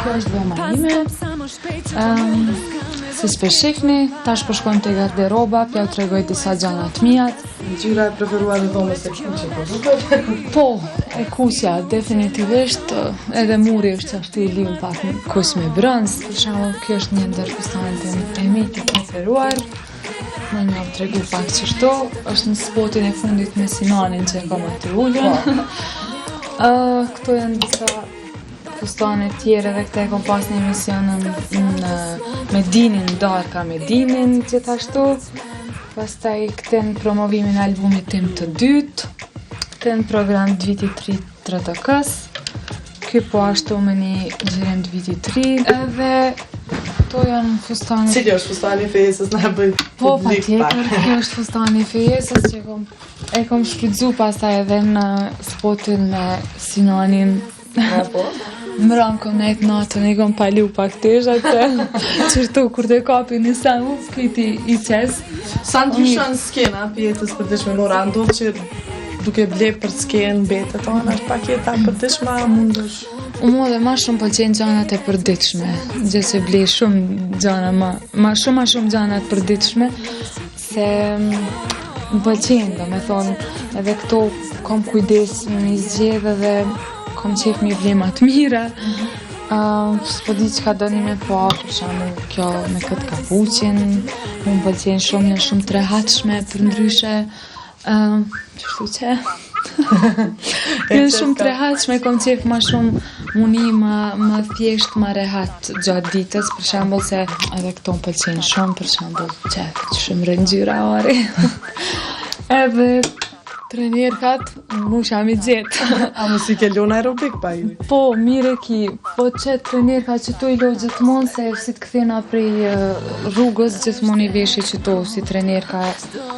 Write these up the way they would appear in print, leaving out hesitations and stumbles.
Kjo është dhoma ime. Um, siç po shihni, tash po shkojmë te garderoba, po jau tregoj disa gjana të mijat. Ngjyra e preferuar e dhomës e kuqe, po duket? Po, e kuqja, definitivisht, edhe muri është ashtu i lymë pak me kuq me bronz, për shembull, kjo është një ndër fustanet e mi të preferuar. Me jau tregu pak qështu, është në spotin e fundit me Sinanin që e kam aty ulun. Po. uh, këto janë disa fustane tjere dhe këte e kom pas një emision në, në me Dinin, Darka me Dinin, gjithashtu. Pastaj këte në promovimin e albumit tim të dytë, këte në program të vitit të ri të RTK-s, ky po ashtu me një xhirim të vitit të ri, edhe këto janë fustani... Cili është fustani i fejesës na e bëj Po, patjetër, kjo është fustani i fejesës që kom, e kom shfrytzu pastaj edhe në spotin me Sinanin Po. Mram kom nejt natën i kom palu pak teshat se qështu kur të kapi një sen uf, krejt i qes. Sa ndryshon skena prej jetës përditshme Nora, a ndodh që duke ble për skenë mbetet anash pak jeta e përditshme a mundesh? U mua dhe ma shumë pëlqejnë gjanat e përditshme, gjë që blej shumë gjana ma, ma shumë ma shumë gjana të përditshme, se mm, më pëlqejnë, domethonë, edhe këto kom kujdes me i zgjedh edhe kom qef me i ble ma të mira. Uh, s'po di çka doni me pa, për shembull kjo me këtë kapuqin, mu më pëlqejnë shumë, janë shumë të rehatshme përndryshe. Uh, qështu që janë shumë të rehatshme, kom qef ma shumë m'u ni ma, ma thjesht, ma rehat gjatë ditës, për shembull se edhe këto më pëlqejnë shumë, për shembull që shumë rënë ngjyra ari. edhe trenerkat, musha mi gjetë. A mos i ke lon aerobik pa ju? Po, mirë e ki, po që trenerka që to i lo gjithmonë se si të kthena prej eh, rrugës gjithmonë i veshi qëto si trenerka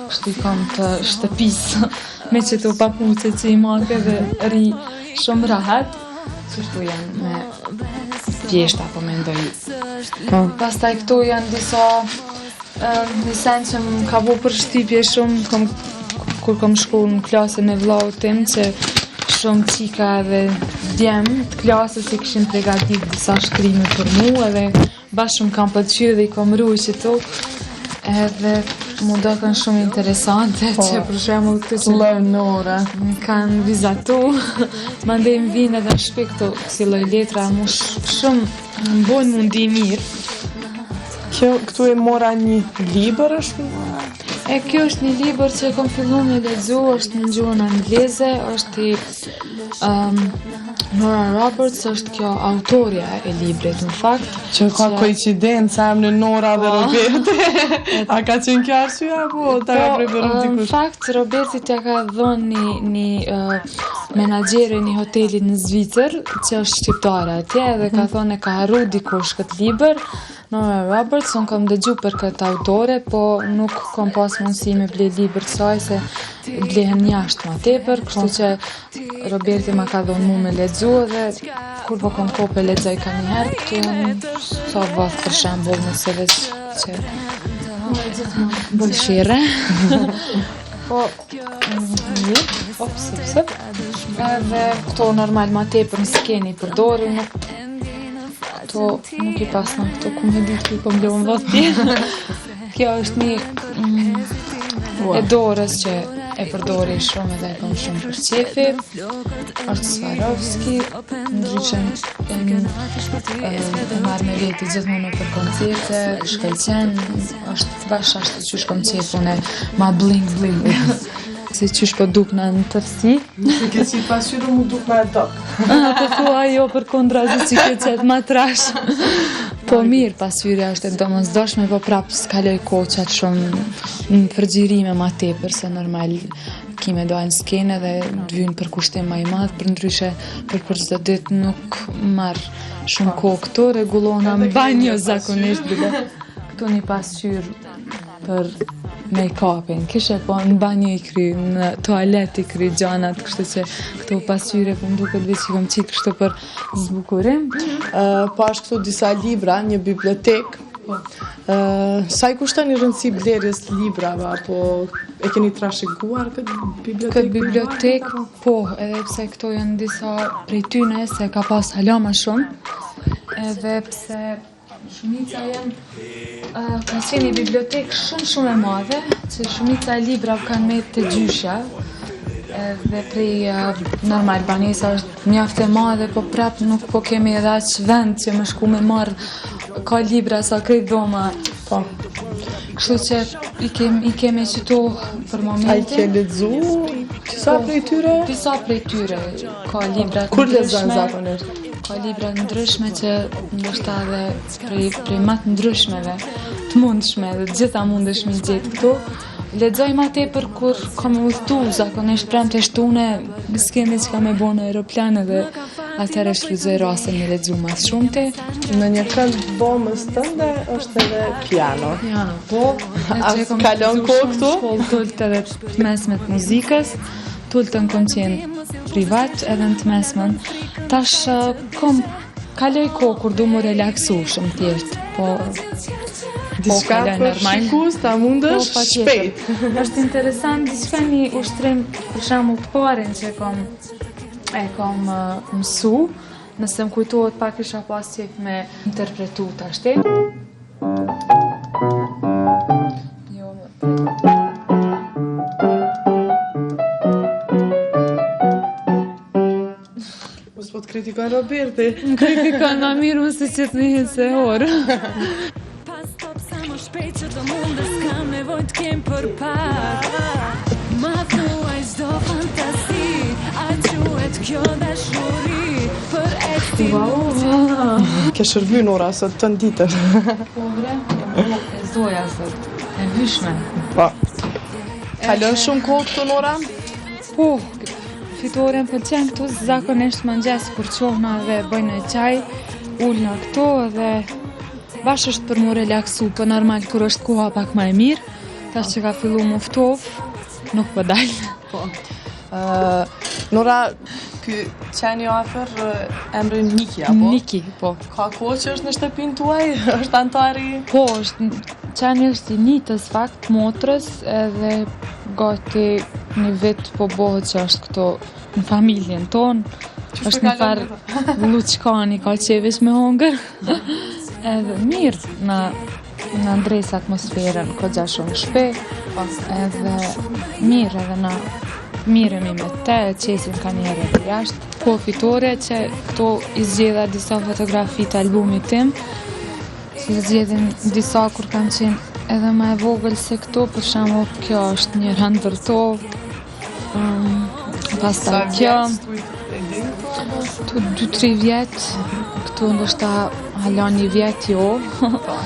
kështu i kam të shtëpisë me qëto papuqe që i make dhe rri shumë rahat. Qështu janë me thjeshta, po mendoj. Po. Pastaj këto janë disa një sen që më ka bo përshtypje shumë kom, kur kom shku në klasën e vllaut tim që shumë qika edhe djem të klasës i kishin pregatit disa shkrime për mu edhe bash shumë kam pëlqy dhe i kom ruj qëtu edhe m'u dokën shumë interesante po, që për shembull këtë që Love Nora më kanë vizatu mandej më vinë edhe në shpi këto kësi lloj letra mu shumë më bojnë m'u ndi mirë Kjo, këtu e mora një libër është? E kjo është një libër që e kom fillu me lexu, është në gjuhën angleze, është i um, Nora Roberts, është kjo autorja e librit në fakt. Që ka koincidencë emri Nora dhe po. Roberti. A ka qenë kjo arsye apo ta ka po, preferuar dikush? Në fakt Roberti t'ja ka dhënë një një uh, menaxhere një hoteli në Zvicër, që është shqiptare atje dhe ka mhm. thonë e ka harru dikush këtë libër. Nora Roberts, unë kam dëgju për këtë autore, po nuk kam pas mundësi me ble libër të saj se blehen jashtë ma tepër, kështu po. që Roberti ma ka dhonë mu me lexu edhe kur po kom kohë po lexoj ka njëherë, këtu janë sa vath për shembull nëse veç që bëj shire. po, mirë, op, sëp, sëp. Edhe këto normal ma tepër në skenë i përdori, nuk Këto nuk i pasna këto ku me ditë ku i kom lënë vathi. Kjo është një mm, e dorës që e përdori shumë edhe e kom shumë për qefi. Është Swarovski, ndryshe e, e marr me veti gjithmonë për koncerte, shkëlqen, është bash ashtu qysh kom qef unë, ma bling bling. Se qysh po dukna në tërsi. Nuk e si pasqyrë m'u duk ma e dobët. Po thua jo përkundrazi që ke qetë ma trash. Po mirë, pasqyrja është e domosdoshme, po prapë s'kaloj kohë qaq shumë në përxhirime ma tepër, se normal ki me dalë në skenë edhe të vyn përkushtim ma i madh, përndryshe për për çdo ditë nuk marr shumë kohë këtu, rregullona në banjo zakonisht bile. Këtu një pasqyrë për make-upin. Kishe po në banjo i kry, në tualet i kry gjanat, kështu që këto pasqyre po më duket veç i kom qitë kështu për zbukurim. Uh, pashë këtu disa libra, një bibliotekë. Po. Sa i kushtoni rëndësi blerjes librave, apo e keni trashëguar këtë bibliotekë? Këtë bibliotekë, po, edhe pse këto janë disa prej tyne, se ka pas hala ma shumë, edhe pse shumica janë, ka qenë një bibliotekë shumë shumë e madhe, që shumica e librave kanë met te gjyshja, edhe prej normal banesa është Mjaft e madhe, po prap nuk po kemi edhe aq vend që me shku me marr ka libra sa krejt dhoma. Po. Kështu që i kemi i kemi qëto për momentin. A i ke lexu disa po, prej tyre? Disa prej tyre ka libra të Kur lexon zakonisht? Ka libra të ndryshme që ndoshta edhe prej prej ma të ndryshmeve të mundshme dhe të gjitha mundesh me gjetë këtu. Lexoj ma tepër kur kam me udhëtu, zakonisht premte shtune, s'kemi çka me bo në aeroplan edhe atëherë shfrytëzoj rastin me lexu ma shumti. Në një kënd dhomës tënde është edhe piano. Piano, po. A kalon kohë këtu? Shkollë t'ulët edhe të mesme të muzikës, t'ultën kom qenë privat edhe në të mesmen. Tash kom Kaloj kohë kur du mu relaksu shumë thjesht, po po diçka për shikus, ta mundesh po, shpejt. Është interesant diçka një ushtrim, për shembull të parin që e kom e kom uh, mësu, nëse më kujtohet pak isha pas qejf me interpretu tashti. Jo, Mos po të kritikon Roberti. Më kritikon ma mirë unë se që të një se orë. Pa stop sa më shpejt që të mundesh S'kam nevojë të kem për pak Ma thuaj çdo fantazi A quhet kjo dashuri Për eksti Wow. Ke shërby Nora sot tënë ditën. Po bre, e zoja sot, e vyshme. Po. Kalon shumë kohë këtu Nora? Po, Fitore më pëlqen këtu zakonisht mëngjes kur çohna dhe bëj një çaj, ulna këtu dhe bash është për mu relaksu, po normal kur është koha pak ma e mirë, tash që ka fillu mu ftof, nuk po dal. Po. Uh, Nora, ky qeni afër emrin Niki, apo? Niki, po. Ka kohë që është në shtëpinë tuaj? është antari? Po, është qeni është i Nitës fakt, motrës, edhe Gati një vit po bohet që është këtu në familjen tonë. Është një farë luçkani, ka qejf veç me hongër. Edhe mirë, na, na ndreq atmosferën, kogja shumë shpi. Edhe mirë, edhe na miremi me te, qesim kanjëherë edhe jashtë. Po fitore që këto i zgjedha disa fotografi të albumit tim, Si zgjedhim disa kur kam qenë edhe ma e vogël se këto, për shembull kjo është njëra ndër to. Um, pastaj kjo, këtu 2-3 vjet, këtu ndoshta hala një vjet jo. Po.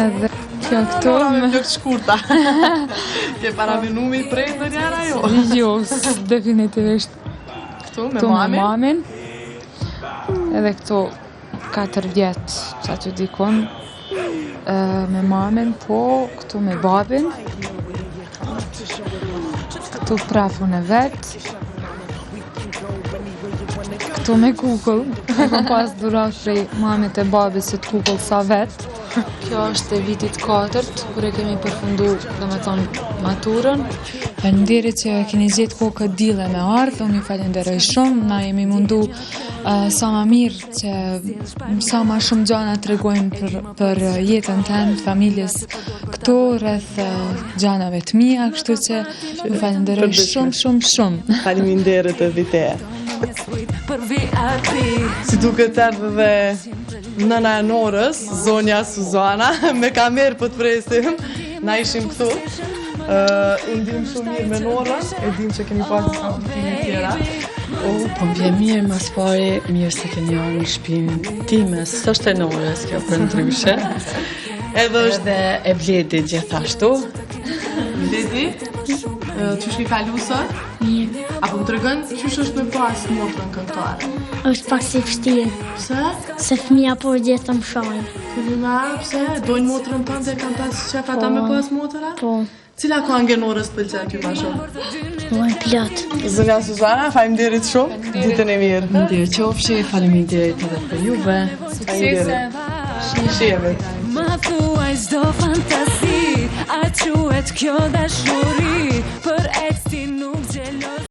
Edhe kjo këtu. Me flokë të shkurta. Ke paramenu mi pre ndonjëherë jo? Jo, definitivisht. Këtu me mamin? me mamin. Edhe këtu 4 vjet qaty dikun me mamin, po, këtu me babin, këtu prapë unë vetë, këtu me kukull, e kom pas dhuratë prej mamit e babit qët kukull sa vetë. Kjo është e vitit katërt, kur e kemi përfundu, domethonë, maturën. Faleminderit që keni gjetë kohë këtë diell me ardhë, unë ju falenderoj shumë, na jemi mundu sa ma mirë që sa ma shumë gjana tregojmë për, për jetën teme, të familjes këtu, rreth gjanave të mia, kështu që ju falenderoj shumë, shumë, shumë. Faleminderit edhe teje. Si duket erdhi dhe nëna e Norës, zonja Suzana, me kamerë po të presim, na ishim këtu. Uh, u ndimë shumë mirë me Norën, e dim që keni pasë disa kujtime tjera. O, po më vjen mirë ma s'pari, mirë se keni ardhur në shpinë time, s'është e Norës kjo për ndryshe. Edhe është Edhe e Bledit gjithashtu. Bledi, qysh ke kalu sot? Mirë. A po më tregon qysh është me pas motrën këngëtare? Është pak si vështirë. Pse? Se fëmija po gjithë më shajnë. Fëmija, pse? Dojnë motrën tënde, kanë pas qef ata me Po. pas motra? Po. Cila kangë e Norës të pëlqen ty ma shumë? Vojnë plot. Zonja Suzana, faleminderit shumë. Ditën e mirë. Mirë qofshi, faleminderit edhe për juve. Suksese. Shihemi. Ma thuaj çdo fantazi, a quhet kjo dashuri? Për ex ti nuk xhelozi.